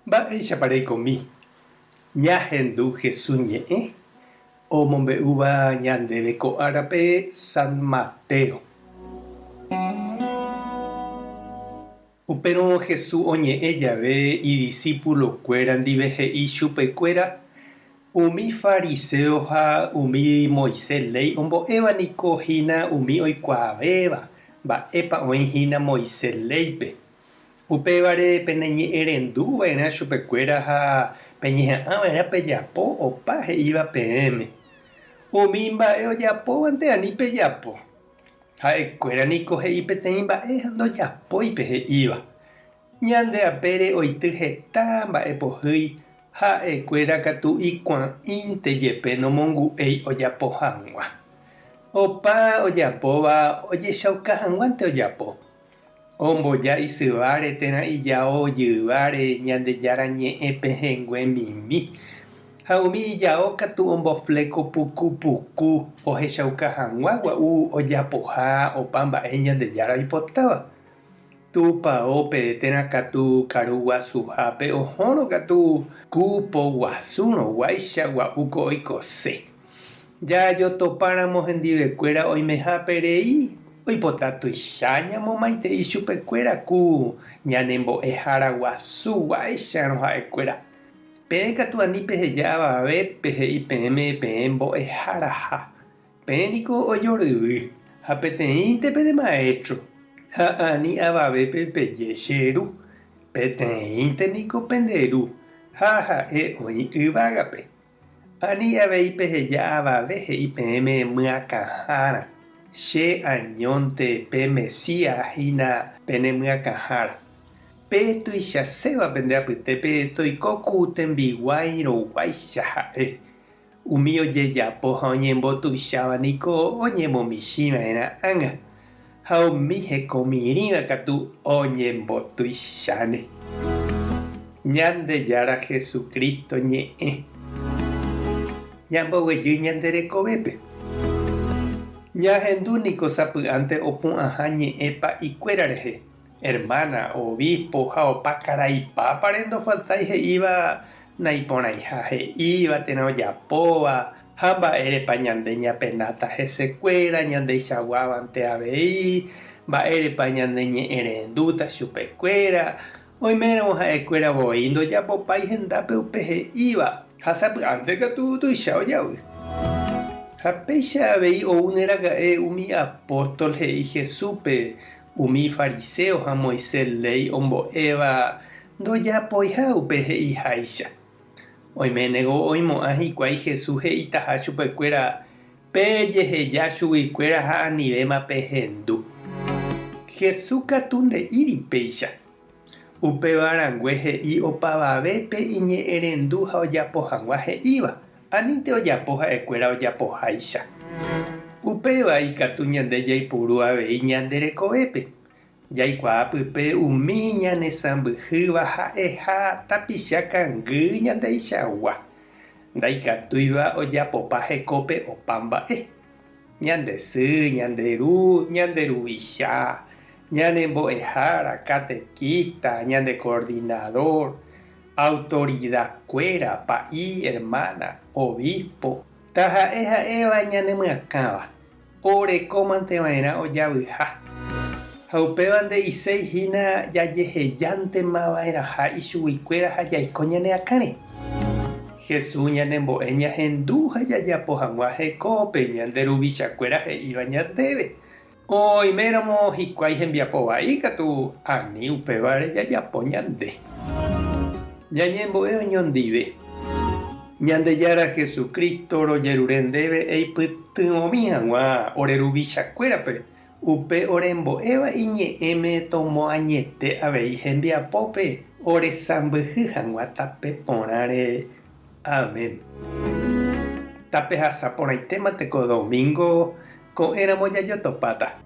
Mba'éichapa reikomi ñahendu Jesús ñe'ẽ omombe'úva ñandéve ko árape San Mateo. Upérõ Jesús oñe'ẽ jave idisípulokuéra ndive he'i chupekuéra, Umi fariséo ha umi Moisés léi ombo'éva niko hína umi oikuaavéva mba'épa oĩ hína Moisés léipe. Upévare peneñe'ẽrendu va'erã chupekuéra ha peñeha'ã va'erã pejapo opa he'íva peẽme. Umi mba'e ojapóvante ani pejapo. Ha'ekuéra niko he'i peteĩ mba'e ha ndojapói pe he'íva. Ñande apére oity heta mba'e pohýi, ha'ekuéra katu ikuã'ínte jepe nomongu'éi ojapo hag̃ua. Opa ojapóva ojechauka hag̃uánte ojapo. Omboja isyváre térã ijao jyváre Ñandejára ñe'ẽ pehẽngue mimi. Ha umi ijao katu ombofléko puku puku ohechauka hag̃ua gua'u ojapoha opa mba'e Ñandejára oipotáva. Tupaópe térã katu karu guasuhápe ohórõ katu ku poguasúrõ guáicha gua'u ko oikose. Jajotopáramo hendivekuéra oimehápe rei, oipota tuicha ñamomaitei chupekuéra ku ñanembo'ehára guasu guáicharõ ha'ekuéra. Peẽ katu ani peheja avavépe he'i peẽme peẽ mbo'eharaha. Peẽ niko ojoryvy, ha peteĩnte pene maestro, ha ani avavépe peje che ru. Peteĩnte niko pende ru, ha ha'e oĩ yvágape. Ani avei peheja avave he'i peẽme myakãhára, che añónte pe Mesías hína pene myakãhára. Pe tuichaséva pende apytépe toiko ku tembiguái roguáicha ha'e. Umi ojejapo ha oñembotuicháva niko oñemomichĩ va'erã ág̃a, ha umi hekomirĩva katu oñembotuicháne. Ñandejára Jesucristo ñe'ẽ ñamboguejy ñande rekovépe. Ñahendu niko sapy'ánte opu'ãha ñe'ẽ pa'ikuéra rehe, hermana, obispo ha opa karai pápare ndofaltái he'íva naiporãiha he'íva térã ojapóva, ha mba'érepa ñande ñapenáta hesekuéra ñandeichaguávante avei, mba'érepa ñaneñe'ẽrendúta chupekuéra, oiméramo ha'ekuéra voi ndojapopái hendápe upe he'íva, ha sapy'ánte katu tuicha ojavy. Ha péicha avei oúne raka'e umi apóstol he'i Jesúspe umi fariséo ha Moisés léi ombo'éva Ndojapoiha upe he'iháicha. Oiménego oimo'ã hikuái Jesús he'itaha chupekuéra, Pejeheja chuguikuéra ha anivéma pehendu. Jesús katu nde'íri péicha. Upéva rangue he'i opavavépe iñe'ẽrendu ha ojapo hag̃ua he'íva, anínte ojapo ha'ekuéra ojapoháicha. Upéva ikatu ñande jaipuru avei ñande rekovépe. Jaikuaa pype umi ñanesãmbyhýva ha'eha tapicha kangy ñandeichagua, ndaikatúiva ojapopa hekópe opa mba'e. Ñande sy, ñande ru, ñande ruvicha, ñane mbo'ehára, catequista, ñande coordinador, autoridad-kuéra, pa'i, hermana, obispo, taha'e ha'éva ñanemyakãva. Orekómante va'erã ojavyha. Ha upéva nde'iséi hína jajehejántema va'erãha ichuguikuéra ha jaiko ñane akãre. Jesús ñanembo'e ñahendu ha jajapo hag̃ua hekópe ñande ruvichakuéra he'íva ñandéve. Oiméramo hikuái hembiapo vai katu ani upévare jajapo ñande. Ñañembo'e oñondive. Ñandejára Jesucristo rojerure ndéve eipytyvõmi hag̃ua ore ruvichakuérape, upe orembo'éva iñe'ẽme tomoañete avei hembiapópe oresãmbyhy hag̃ua tape porãre. Amén. Tapehasa porãitémante ko domingo ko'ẽramo jajotopáta.